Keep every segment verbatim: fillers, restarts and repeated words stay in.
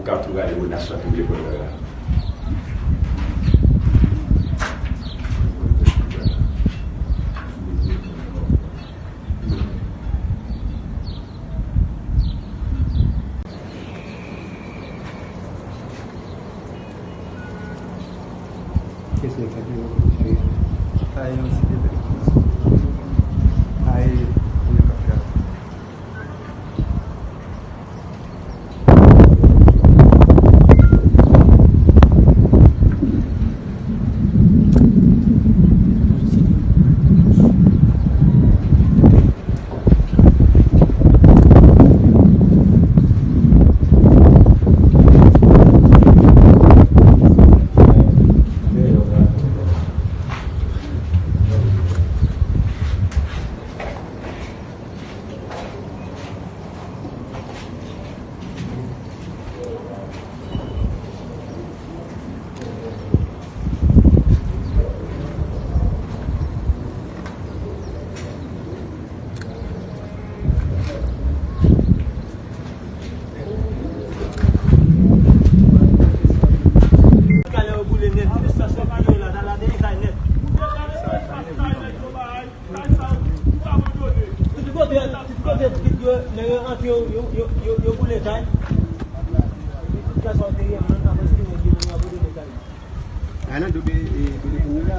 Ka tou gade menas la ki vle pran nan la. Tout kote, tout kote, yo, lè yo antre, yo, yo, yo, yo, yo boule kay. Tout kay sa yo te ye, moun nan prèske yo, yo abandone kay. A nan do de, e, do de pou la.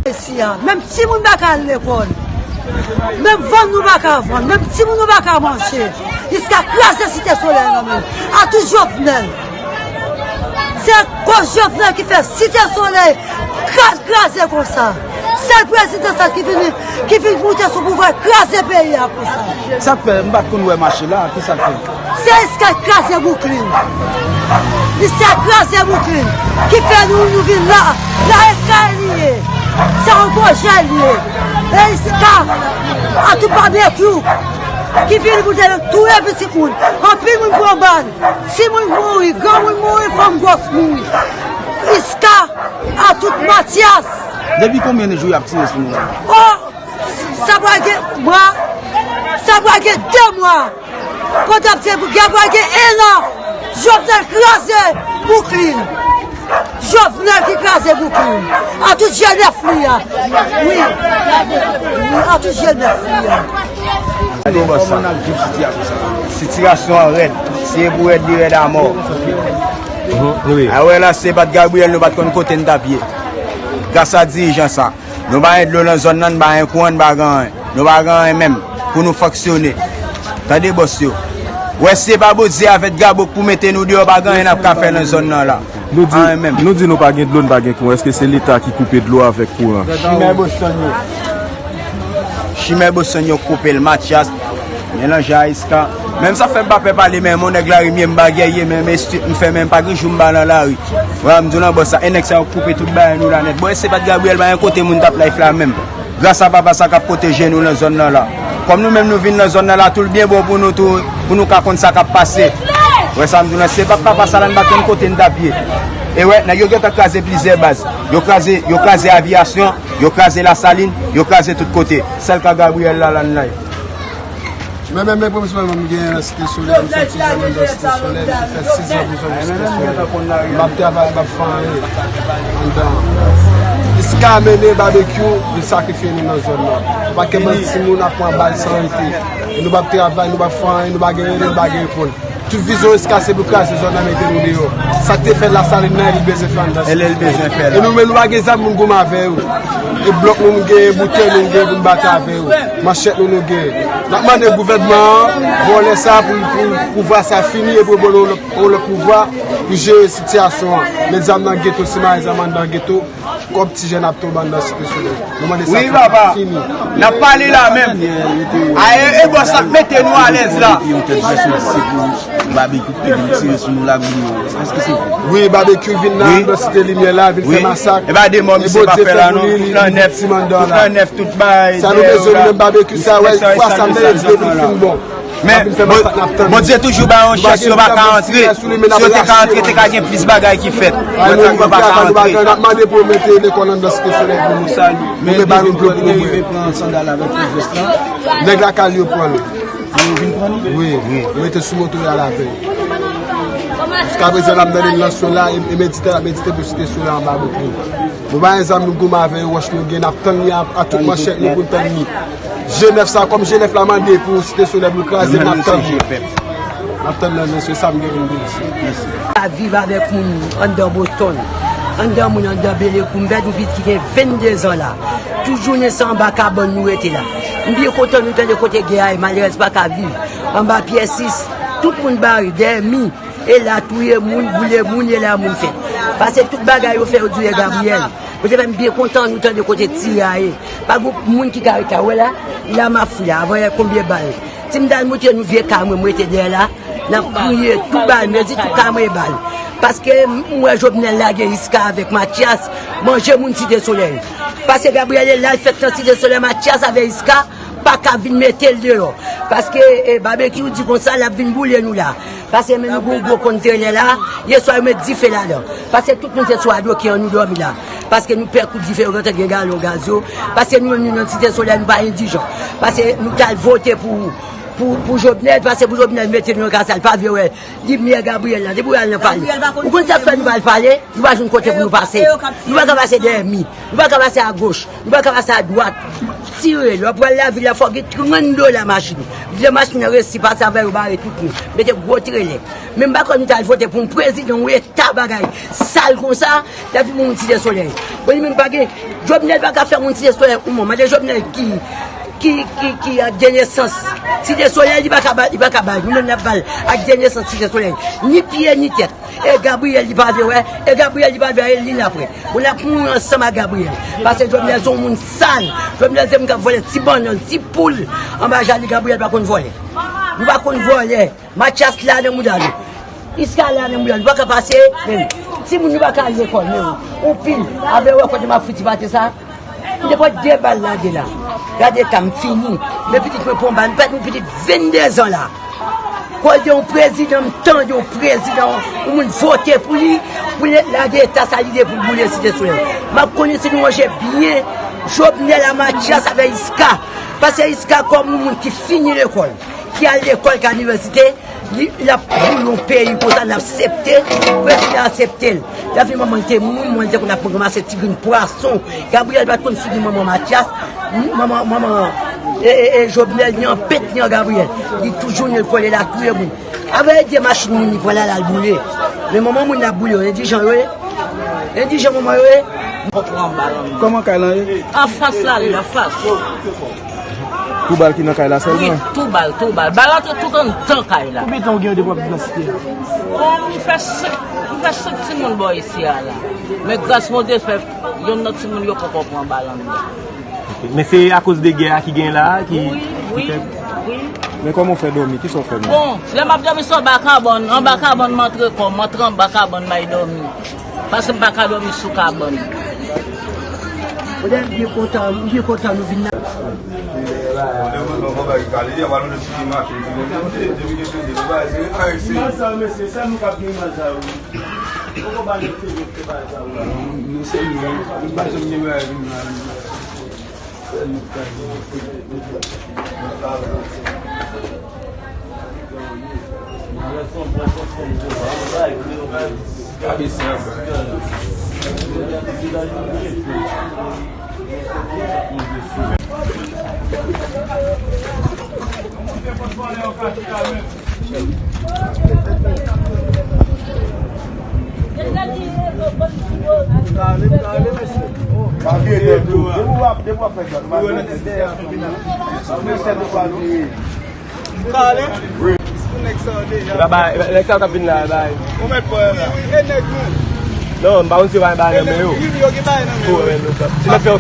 Isi a, menm timoun pa ka al lekòl. Menm vann nou pa ka vann. Menm timoun nou pa ka manje. Jiska kraze Site Solèy nan menm. A tout Jovenel. Se akoz Jovenel ki fè Site Solèy kra-, kraze konsa. Sèl prezidan sa ki vini, ki vin moute sou pouvwa, kraze peyi a konsa. Sa k fè m pa t konn wè mache la, ki sa k fè? Se Iska k kraze Bouklin. Iska k kraze Bouklin. Ki fè nou, nou vin la. La e kay li ye. Se yon pwojè li ye. E Iska, a tout babekyou. Ki vin pou te touye pitit moun. Anpil moun pran bal. Timoun mouri, granmoun mouri, fanm gwòs mouri. Iska, a tout Matyas. Depi konbyen de jou y ap tire sou nou? Oh! Sa pral gen mwa, sa pral gen de mwa. Kote ap se pou gen pral gen en an. Jovenel kraze Bouklin. Jovenel ki kraze Bouklin. A tout jenès li a. Wi. Wi, a tout jenès li a. Kòman n ap viv sitiyasyon sa? Sitiyasyon an rèd. Si e pou rèd, li rèd amò. Mhm, wi. A wè la, se pa t Gabriel, nou pa t konn kote n t ap ye. Gras a dirijan sa. Nou pa gen dlo nan zòn nan, nou pa gen kouran, nou pa gen anyen. Nou pa gen anyen menm pou nou fonksyone. Tande bòs yo. Wè si se pa Bondye avèk Gabo k pou mete nou deyò, pa gen anyen n ap ka fè nan zòn nan la. Nou di, anyen menm. Nou di nou pa gen dlo, nou pa gen kouran. Èske se Leta ki koupe dlo avèk kouran? Chimè Boston yo. Chimè Boston yo koupe l, Matyas. Melanje a Iska. Menm sa fè m pa pè pale, men mon nèg larimye m pa gèye, men m fè men m pa gen jou m pa nan lari. Vwala m di w nan bòs sa, e nèg sa yo koupe tout bagay nou la nèt. Bon, e se pa t Gabriel, pa gen kote moun t ap live la menm. Gras a papa sa k ap pwoteje nou nan zòn nan la. Kòm nou menm nou vin nan zòn nan la, tou l byen bon pou nou tou, pou nou ka konn sa k ap pase. Wè sa m di w la, se pa t papa sa la n pa t konn kote n t ap ye. E wè, nèg yo gentan kraze plizyè baz. Yo kraze, yo kraze Aviyasyon, yo kraze Lasalin, yo kraze tout kote. Sèl ka Gabriel la, la n live. Men, men, men, prensipalman, m genyen nan Site Solèy, m soti zanmi nan Site Solèy, m fè sis an prizon nan Site Solèy. M ap travay, m ap fè anyen anndan. Iska mennen babekyou, vin sakrifye nou nan zòn nan. Nou pa kenbe timoun ap pran bal san rete. E nou p ap travay, nou p ap fè anyen, nou pa gen rele, nou pa gen reponn. Tout vizyon Iska se pou kraze zòn nan, mete nou deyò. Sa k te fè Lasalin nan, e li bezwen fè anndan Site Solèy. E nou menm, nou pa gen zam pou n goumen avè yo. E blòk nou, nou genyen, boutèy nou, nou genyen pou n bat avè yo. Manchèt nou, nou genyen. N ap mande gouvènman an, vòlè sa pou, pou pouvwa sa fini e pou yo ba nou yon lòt, yon lòt pouvwa pou jere sitiyasyon an. Met zam nan geto, simaye zam anndan geto, kòb ti jèn ap tonbe anndan Site Solèy. Nou mande sa fini. Wi, papa. N ap pale la menm. A, e, e bòs la k mete nou alèz la. Babekyou ki te vin tire sou nou la, vin, èske se vre? Wi, babekyou vin nan, nan Site Limyè la, vin fè masak. E pa de mò misye pa fè la non. Tout nan nèf, tout nan nèf, tout bagay. Sa nou bezwen nou menm, babekyou sa, wè, fwa sa m te di depi l fin bon. Men Bondye toujou ba yo yon chans, yo pa ka antre. Si yo te ka antre, te ka gen plis bagay ki fèt. Mwen sa yo pa ka antre. N ap mande pou yo mete lekòl anndan Site Solèy pou nou. Sa nou. Men depi yo rive pran sandal avèk pwofès la, nèg lakay yo pran l. Wi, wi. Yo mete sou moto y al avè l. Jiskaprezan n ap tande l nan syon la, e, e medite, l ap medite pou Site Solèy anba bout li. Nou pa gen zam, nou goumen avè yo, wòch nou gen, n ap tann li a, a tout manchèt nou pou n tann li. G nèf sa, kòm G nèf la mande pou Site Solèy pou l kraze, n ap tann li. N ap tann nan, se sa m gen pou m di. Mèsi. Ap viv avèk moun anndan Boston, anndan moun anndan Belekou, m pèdi yon pitit ki gen vennde zan la. Tout jounen se anba kabann nou rete la. M byen kontan nou tande kote gè a ye, malere pa ka viv. Anba pyè sis, tout moun bare, dèyè mi, e la touye moun, boule moun, e la moun fè. Pase tout bagay yo fè yo di e Gabriel. Kote fè m byen kontan nou tande kote tire a ye. Pa gen moun ki ka rete a wè la, la m ap fou la, avè konbyen bal. Si m t al montre nou vye kay mwen, m rete dèyè la, n ap kriye, tou bal, mwen di tou kay mwen e bal. Paske m wè Jovenel lage Iska avèk Mathias, manje moun Site Solèy. Paske Gabriel e la, l fèt nan Site Solèy, Mathias avè Iska pa ka vin mete l deyò. Paske, e, Babekyou di konsa, l ap vin boule nou la. Paske men nou gon gwo konn trelè la, yè swa yo met dife ladan. Paske tout nou se sou adoken an nou dòmi la. Paske nou pè kout dife yo gentan gen galon gaz yo. Paske nou menm nou nan Site Solèy, nou pa endijan. Paske nou t al vote pou, pou, pou Jovenel, paske pou Jovenel mete nou nan kasa l, pa vle wè limyè Gabriel la. Depi w al nan pale. Ou konn sa k fè nou pa al pale? Nou pa jwenn kote pou nou pase. Nou pa ka pase dèyè mi. Nou pa ka pase agoch. Nou pa ka pase adwat. Tire. Lè w pral lavil la, fò w gen trant dola machin. Lè machin nan resi pase avè yo bare tout moun. Mete gwo trelè. Men m pa kwè nou t al vote pou yon prezidan, yon eta bagay sal konsa, l ap vin moun Site Solèy. Bon, li menm pa gen, Jovenel pa ka fè moun Site Solèy, ou mande Jovenel ki, ki, ki, ki ak dènye sans. Site Solèy, li pa ka ba, li pa ka ba, nou menm n ap ba l ak dènye sans Site Solèy. Ni pye, ni tèt. E Gabriel li pa vle wè, e Gabriel li pa vle wè, e li n ap wè. Bon, n ap mouri ansanm ak Gabriel. Paske Jovenel se yon moun sal. Jovenel se moun k ap vòlè ti bannann, ti poul anba jaden. Gabriel pa konn vòlè. Nou pa konn vòlè. Mathias la nan mouda nou. Iska la nan mouda nou. Nou pa ka pase menm. Timoun nou pa ka al lekòl menm. Yon pil. Avè wè kote m ap fouti pate sa. M te pran de bal lage la. Gade eta m fini. Men pitit mwen pran bal. M pèdi yon pitit vennde zan la. Koz de yon prezidan, m tande yon prezidan, yon moun vote pou li, pou li lage eta sa li de pou l boule Site Solèy. M ap konnen si nou ranje byen, Jovenel a Mathias avè Iska. Paske Iska kòm yon moun ki fini lekòl, ki al lekòl, ki al inivèsite, li, l ap boule yon peyi konsa, l aksepte, prezidan aksepte l. Lè fini manman l te mouri, manman l te konn ap ranmase ti grenn pwason. Gabriel pa t konn figi manman Mathias, manman, manman, e, e, e Jovenel, ni an pent, ni an Gabriel. Li toujou ni l vòlè, l ap touye moun. Avè de machin moun li pran la, l al boule. Men manman moun l ap boule yo, endijan yo ye. Endijan manman yo ye. Kòman kay lan ye? Anfas la, li anfas. Tou bal ki nan kay la sèlman? Wi, tou bal, tou bal. Bal antre tout anndan kay la. Konbyen tan w gen depi w ap viv nan site a? Bon, m fè senk, m fè senk timoun bò isi a la. Men gras Bondye fè, yonn nan timoun yo poko pran bal anndan. Ok. Men se akoz de gè a ki gen la a ki, wi, ki fè. Wi. Men kòman w fè dòmi? Kisa w fè menm? Bon, lè m ap dòmi se anba kabann, anba kabann m antre kò m, m antre anba kabann m al dòmi. Paske m pa ka dòmi sou kabann. Mwen byen kontan, m byen kontan nou vin la. Imaj sa yo, mesye, sa nou k ap gen imaj sa yo. Poko ba nou se yo ki te bay sa yo. Nou se nou, nou pa janm gen bagay vin la. Nèg sa yo t ap vin la bay. Non, m pa konn si yo bay nan men yo. Ti nèg fè yo.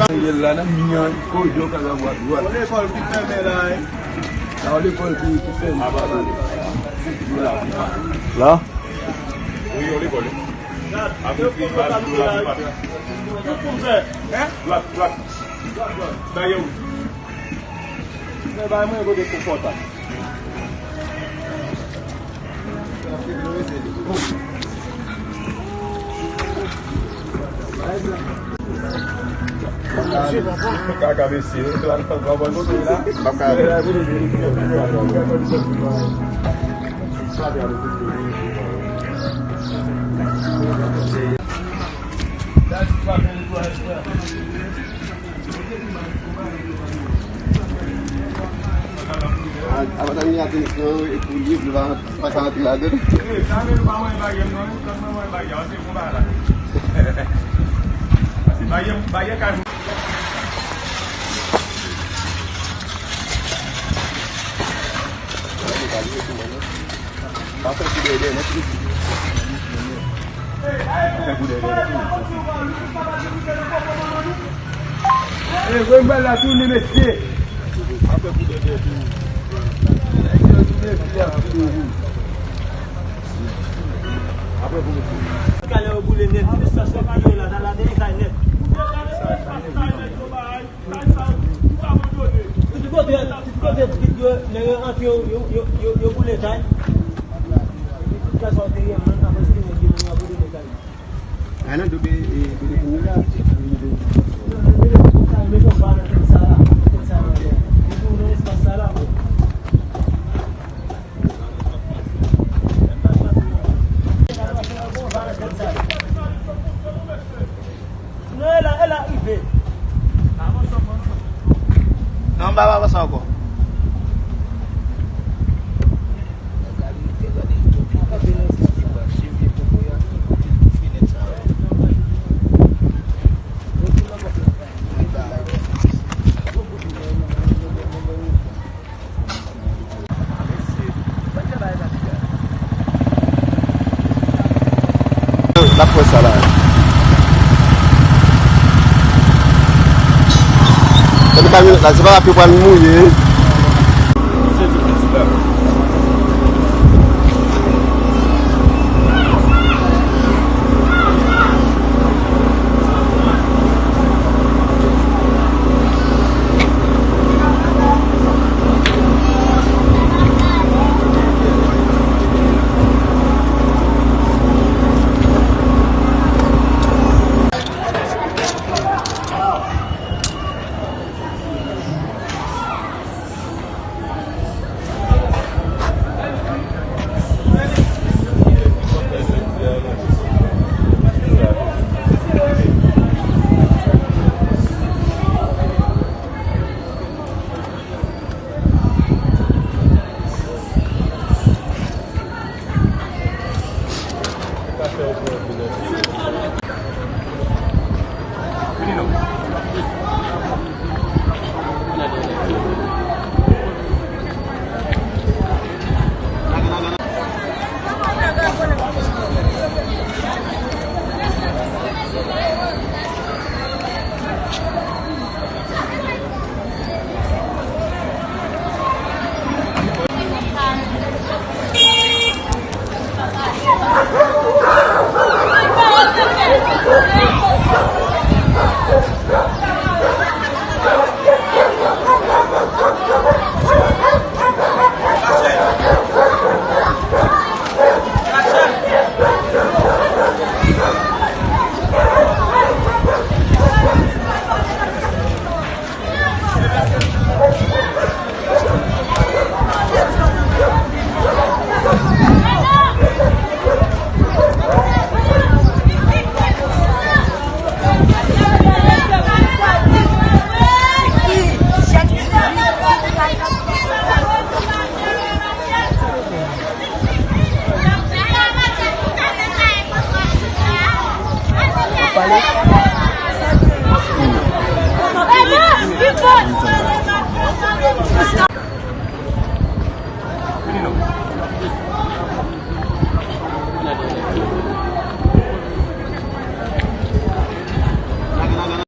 La. Wi, yon lekòl wi. Akoz ki pa di la, se pa. Plat, plat. Dayè wi. Men bay mwen kote konfòtab. Kaka mesye, la, la, la, la, la, la. A, a, pa ta gen atenisman yo, e pou li, li pa, pa ka antre ladan. Pa fè kou dèyè dèyè non, pitit. Pa fè kou dèyè dèyè non. Ey, voye m bay la tounen, mesye. Pa fè kou dèyè dèyè tou. Apre pou mesye. Kalè yo boule nèt, tout estasyon ki ye la, nan ladan kay nèt. Tout kote, tout kote, yo, lè yo antre, yo, yo, yo, yo, yo boule kay. Tout kay sa yo te ye, moun nan prèske nèg yo, moun yo abandone kay. Ay, nan dobe, e, dobe pou ou la. Yo, yo, yo, yo, kay, met yon ba nan tèt sa la, tèt sa la, yo. Yo, nan espas sa la, bro. Non, e la, e la rive. Non, m pa, pa avanse ankò. L ap fè sa la. Gade kamyonèt la, se pa lapli pral mouye.